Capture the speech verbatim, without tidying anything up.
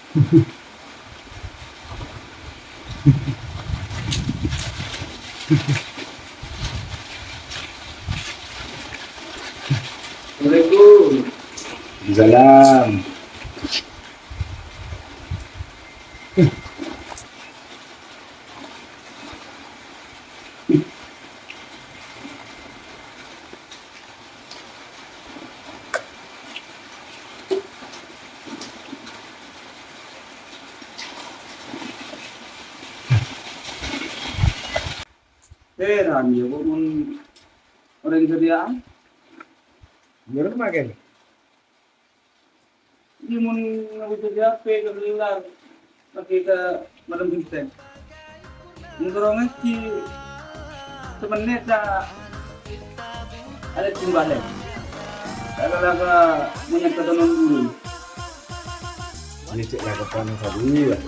Assalamualaikum. Salam. Heran, ya, Bu, mon orèng jârèya. Bener, Mak, kan? Iyâ, mon ngabutuh H P ka Bellar, makè ka malem bhintèng. Mon karo ngajhi, samennit ta' arè jembalen. Kala-kala monyet ka tonon buru. Iyâ, cè' lakèpon tadâ', yâ.